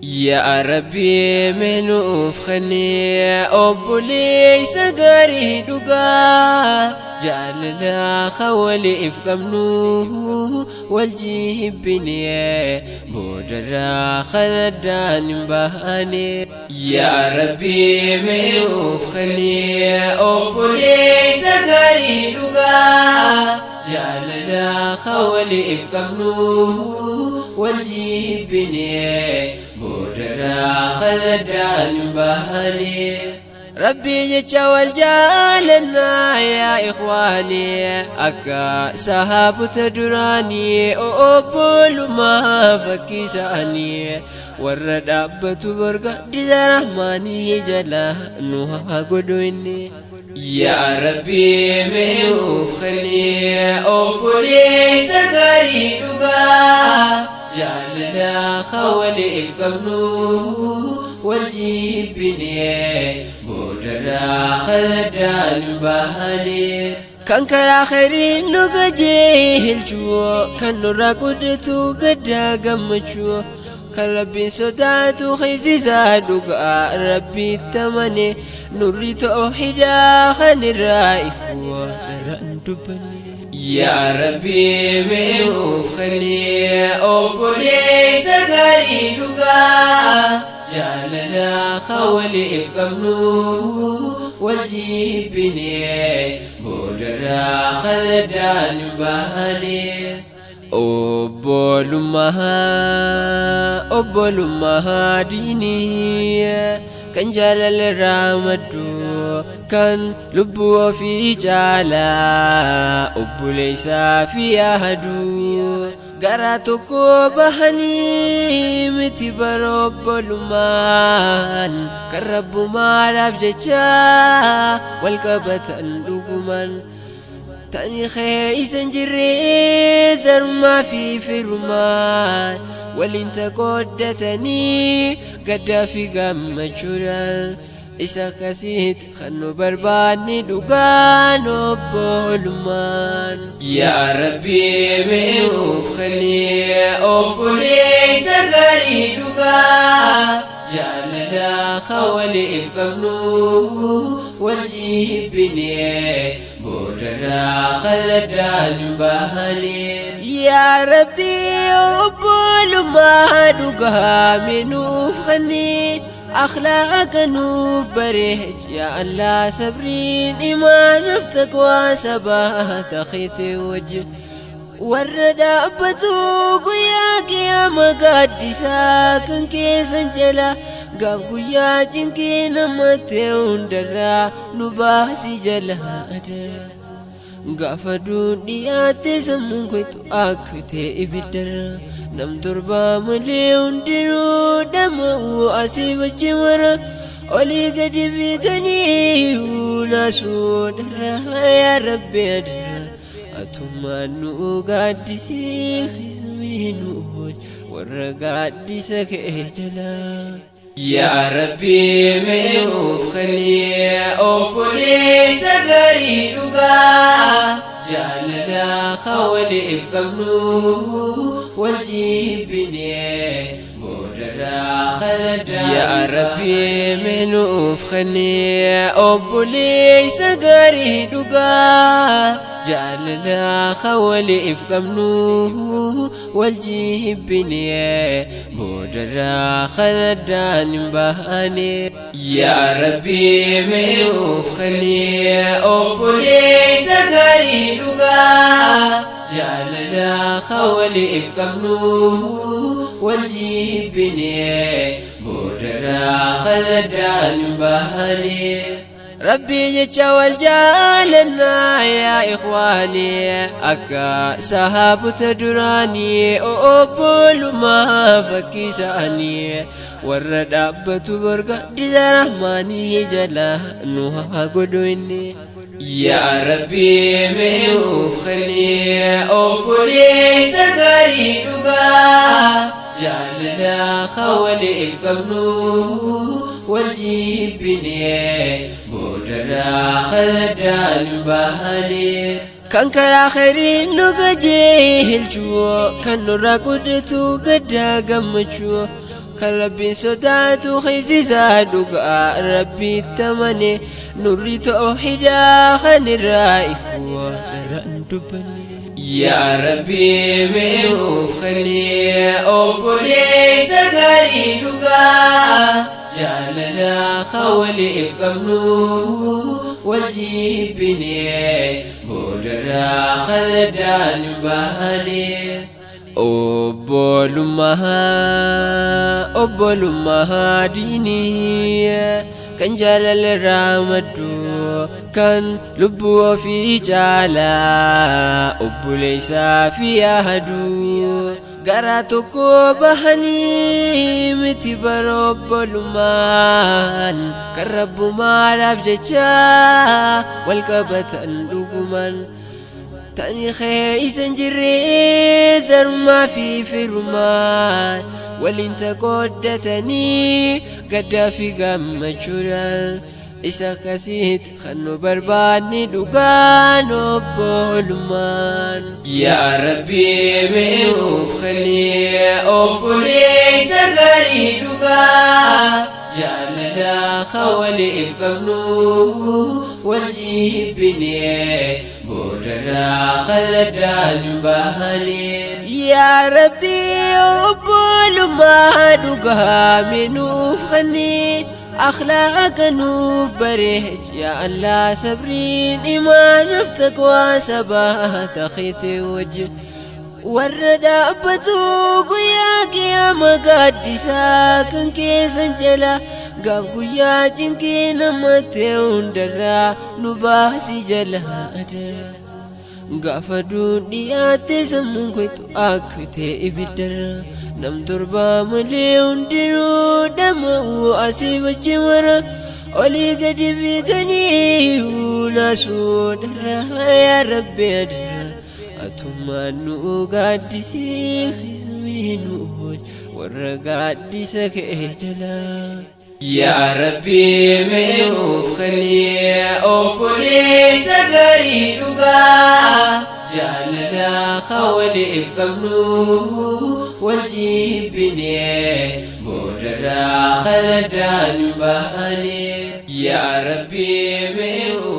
Yaa Rabbi mee nuuf kenni obboleessa gaarii dhugaa jaalala waliif qabnu wal jibbine boodarraa kan addaan hin baane. Yaa Rabbi mee nuuf kenni obboleessa gaarii dhugaa jaalala waliif qabnu wal jibbine boodarraa kan addaan hin baane. Rabbii jecha wal jaalannaa yaa ikhwaanii akka sahaabota duraanii obbolummaa fakkii isaanii warra dhaabbatu borga dida rahmaanii jala nu haa godhu inni. Yaa Rabbi mee nuuf kenni obboleessa gaarii dhugaa jaalala waliif qabnu wal jibbine boodarraa kan addaan hin baane. Kan karaa khayriin nu qajeelchu kan nurraa guddatu gaddaa gammachuu kan Rabbiin sodaatu keessisaa dhugaa Rabbitti amane nurri toohidaa kan irraa ifu dharraan dubbanne. Yaa Rabbi mee nuuf kenni obboleessa gaarii dhugaa jaalala waliif qabnu wal jibbine boodarraa kan addaan hin baane. Obbolummaa obbolummaa diinii kan jaalala irraa maddu kan lubbuu ofii caalaa obboleessaa fi yaadu garaa tokko bahanii miti bara obbolummaan kan rabbumaadhaaf jecha wal qabatan dhuguman. Tani keessa hin jirre zarummaa fi firummaan waliin taqooddatanii gaddaa fi gammachuudhaan isa akkasiitti kan nu barbaanne dhugaan obbolummaan. Yaa Rabbi mee nuuf kenni obboleessa gaarii dhugaa jaalala waliif qabnu wal jibbine boodarraa kan addaan hin baane. Yaa Rabbi obbolummaa dhugaa mee nuuf kenni akhlaaqa nuuf bareech yaa Allah sabriin imaanaaf taqwaa sabaata keetii wajjin. Warra dhaabbatu guyyaa qiyaama gaaddisaa kan keessan jala gaaf guyyaa cinqii namatti hundarraa nu baasi jala adara. Gaafa duun dhiyaatte sammuun koytu akka ta'e ibiddarra nam torbaa malee hundinuu dhama'u asii bachi mara olii gadi fiiganii naasuudharra yaa Rabbi adara. Atummaan nu gaaddisee hizmii nu warra gaaddisa kee jala. Yaa Rabbi mee nuuf kenni obboleessa gaarii dhugaa jaalala waliif qabnu wal jibbine boodarraa kan addaan. Yaa Rabbi mee nuuf kenni obboleessa gaarii dhugaa jaalala waliif qabnu wal jibbine boodarraa kan addaan hin baane. Yaa Rabbi mee nuuf kenni obboleessa gaarii dhugaa jaalala waliif qabnu wal jibbine boodarraa kan addaan hin baane. Rabbii jecha wal jaalannaa yaa ikhwaanii akka sahaabota duraanii obbolummaa fakkii isaanii warra dhaabbatu borga dida rahmaanii jala nu haa godhu inni. Yaa Rabbi mee nuuf kenni obboleessa gaarii dhugaa jaalala waliif qabnu wal jibbine boodarraa kan addaan hin baane. Kan karaa khayriin nu qajeelchu kan nurraa guddatu gaddaa gammachuu. Kan Rabbiin sodaatu keessisaa dhugaa Rabbitti amane nurri toohidaa kan irraa ifu dharaan dubbanne. Yaa Rabbi mee nuuf kenni obboleessa gaarii dhugaa jaalala waliif qabnu wal jibbine boodarraa kan addaan hin baane. Obbolummaa obbolummaa diinii kan jaalala irraa maddu kan lubbuu ofii caalaa obboleessaa fi yaadu garaa tokko bahanii miti bara obbolummaan kan rabbumaadhaaf jecha wal qabatan dhugumaan. Tani keessa hin jirre zarmaa fi firummaan waliin qooddatanii gaddaa fi gammachuudhaan isa akkasitti kan nu barbaanne dhugaan obbolummaan. Yaa Rabbi mee nuuf kenni obboleessa gaarii dhugaa jaalala waliif qabnu wal jibbine boodarraa kan addaan hin baane. Yaa Rabbi obbolummaa dhugaa mee nuuf kenni akhlaaqa nuuf bareech yaa Allah sabriin imaanaaf taqwaa sabaata keetii wajjin. Warra dhaabbatu guyyaa qiyaama gaaddisaa kan keessan jala gaaf guyyaa cinqii namatti hundarraa nu baasi jala adara. Gaafa duun dhiyaatte sammuun koytu akka ta'e ibiddarra nam torbaa malee hundinuu dhama'u asii bachi mara olii gadi fiiganii naasuu dharra yaa Rabbi adara. Atummaan nu gaaddisee hizmii nu warra gaaddisa kee jala. Yaa Rabbi mee nuuf kenni obboleessa gaarii dhugaa jaalala waliif qabnu wal jibbine boodarraa kan addaan hin baane. Yaa Rabbi mee nuuf